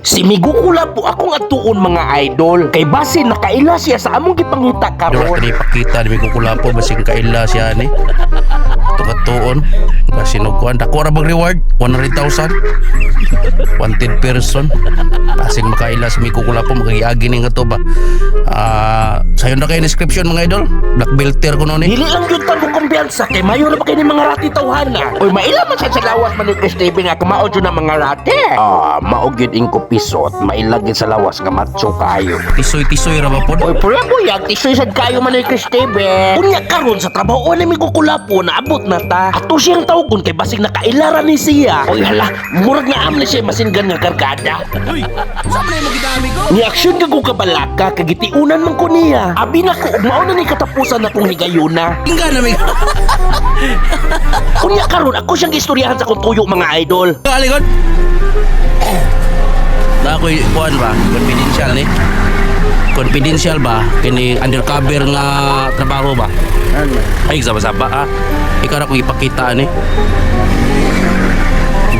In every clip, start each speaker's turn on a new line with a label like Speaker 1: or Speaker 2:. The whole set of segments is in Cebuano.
Speaker 1: Si Migo Kulapo akong atuon, mga idol. Kay base nakaila siya sa among gipangita
Speaker 2: Dura
Speaker 1: karon.
Speaker 2: kani ipakita ni Migo Kulapo basing kaila siya ni. Tukatuon basin og kuan, dako ra bag reward, 100,000. Wanted person. Basin makaila si Migo Kulapo, magagiagi ni nga to ba. Ah, sayon na kay description, mga idol. Black belter kuno ni.
Speaker 1: Dili lang yun ta mo kumpiyansa kay mayo na ba kay ni mga rati tawhana. Oy, maila man siya sa lawas man ni Chris TV nga kamao jud na mga rati. Ah, mao gyud ingko pisot, maila gyud sa lawas nga matso kayo.
Speaker 2: Tisoy-tisoy ra ba pod?
Speaker 1: Oy, pero buyag, tisoy sad kayo man ni Chris TV. Unya karon sa trabaho ni Migo Kulapo naabot na ta. Ato siyang tawgon kay basig nakailara ni siya. Oy hala, murag na am ni siya masingan nga kargada.
Speaker 2: Uy, sa man mo gidami ko?
Speaker 1: Ni aksyon ka ko kabalaka kagitiunan man ko niya. Abi na ko ug mao na ni katapusan na kong higayuna.
Speaker 2: Ingga na mi.
Speaker 1: Unya karon ako siyang gistoryahan sa akong tuyo, mga idol.
Speaker 2: Alikod. Na ako'y kuan ba? Confidential ni. Confidential ba? Kini undercover nga trabaho ba? Ay, saba-saba ah. Ikaw ra kong ipakita ni.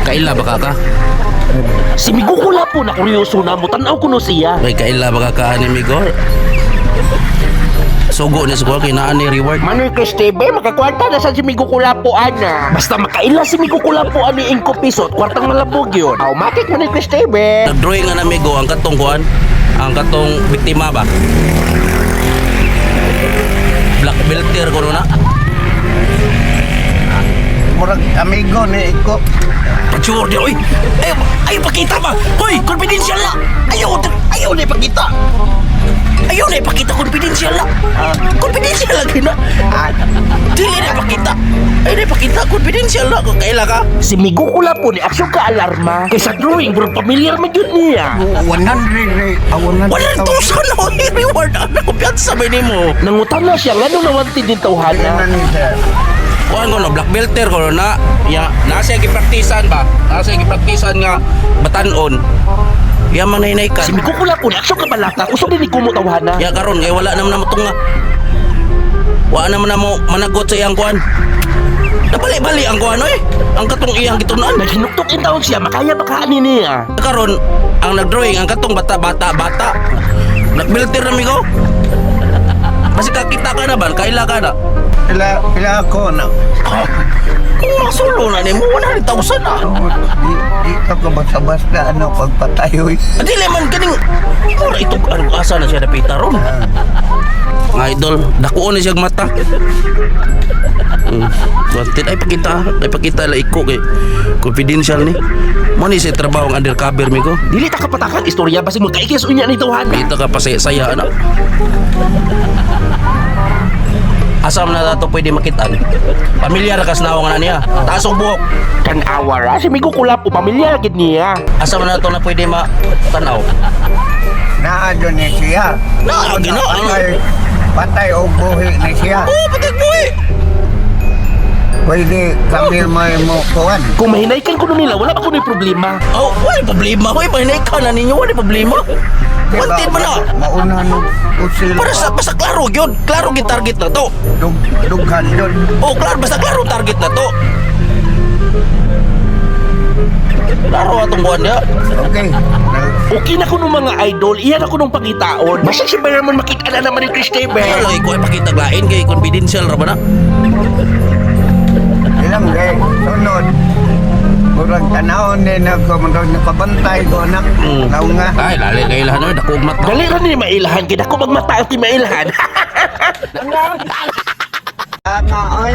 Speaker 2: Kaila ba ka ka?
Speaker 1: Si Migo Kulapo na kuryoso na mo tan-aw kuno siya.
Speaker 2: Ay, kaila ba ka ka ani, Migo? Sugo ni sugo kay naa ni reward.
Speaker 1: Manoy Chris TV, makakwarta na sa si Migo Kulapo ana. Basta makaila si Migo Kulapo ani ingko pisot, kwartang malabog yun. Automatic, Manoy Chris TV.
Speaker 2: Nag-drawing nga na Migo ang katong kuan, ang katong biktima ba? Black belter kuno na.
Speaker 3: Murag amigo ni Iko.
Speaker 2: Pag-sure di, oy! Ay, ay, pakita ba? Hoy, confidential na! Ayaw, ayaw na ipakita! Ayaw na ipakita, confidential na! Confidential lagi na! Dili na ipakita! Ayaw na ipakita, confidential na! Kung kaila ka?
Speaker 1: Si Migo Kulapo ni aksyon ka alarma. Kay sa drawing, bro, pamilyar man yun niya.
Speaker 3: 100 re, ah, 100,000.
Speaker 2: 100,000 na oy, reward! Ano, kumpiyansa ba nimo?
Speaker 1: Nangutan na siya, ngano nawanti din
Speaker 3: Ano
Speaker 1: tawhana.
Speaker 3: ni sir?
Speaker 2: Kuan ko no, black belter ko no, na, ya, nasa gipraktisan ba? Nasa gipraktisan nga batanon. Ya man
Speaker 1: Si
Speaker 2: ka.
Speaker 1: Migo Kulapo ni aksyon ka balaka, usog din ni kumo tawhana.
Speaker 2: Ya karon kay wala naman na mo tunga. Wala naman na mo managot sa iyang kuan. Nabali-bali ang kuan oy. Ang katong iyang gitunan.
Speaker 1: Naghinuktok in taon siya, makaya ba kaani niya?
Speaker 2: Karon ang nagdrawing ang katong bata bata bata. Black belter na migo. Basi kakita ka na ba? Kaila ka na.
Speaker 3: Pila, pila ako na.
Speaker 2: Ah, kung masulo na nimo, 100,000 na.
Speaker 3: Oh, di, di ka basta-basta ano pagpatay oy.
Speaker 2: Dili man kaning mura ito ano asa na siya napita ron. Mga idol, dakuon na siya mata. Wanted ay pakita la iko kay confidential ni. Mo ni siya trabaho ang undercover mi ko.
Speaker 1: Dili ta kapatakan istorya basig magkaikis unya ni tawhana.
Speaker 2: Kita ka pa saya saya ano. Asa man na to pwede makitaan? Pamilyar ka sa nawong na niya. Taas og buhok.
Speaker 1: Kan-awa ra, si Migo Kulapo, pamilyar gid niya.
Speaker 2: Asa man na to na pwede matanaw?
Speaker 3: Naa doon ni siya.
Speaker 2: Naa, gina-
Speaker 3: Patay, patay og buhi ni siya.
Speaker 2: Oh, patay buhi.
Speaker 3: Pwede kami may mo kuan.
Speaker 1: Kung mahinaykan ko nila, wala pa ko ni problema.
Speaker 2: Oh, wala problema. Hoy, mahinay ka na ninyo, wala problema. Wanted man na.
Speaker 3: Mauna no usil.
Speaker 2: Para sa basta klaro gyud, klaro gyud target na to.
Speaker 3: Dug, dughan doon.
Speaker 2: Oh, klaro basta klaro target na to. Klaro atong kuan niya.
Speaker 3: Okay.
Speaker 1: Okay na ko nung mga idol, iyan ako nung pangitaon. Basta si Bayramon makita na naman ni Chris TV.
Speaker 2: Kaya lang ikaw ay pakita lain kay confidential ra ba na?
Speaker 3: Ilang kay sunod. Murag tanawon din ako, murag nakabantay ko anak. Naunga.
Speaker 2: Ay, lali kay ilahan oy, dako og mata.
Speaker 1: Dali ra ni mailhan, kay dako magmata ang ti mailhan.
Speaker 3: Tama oy.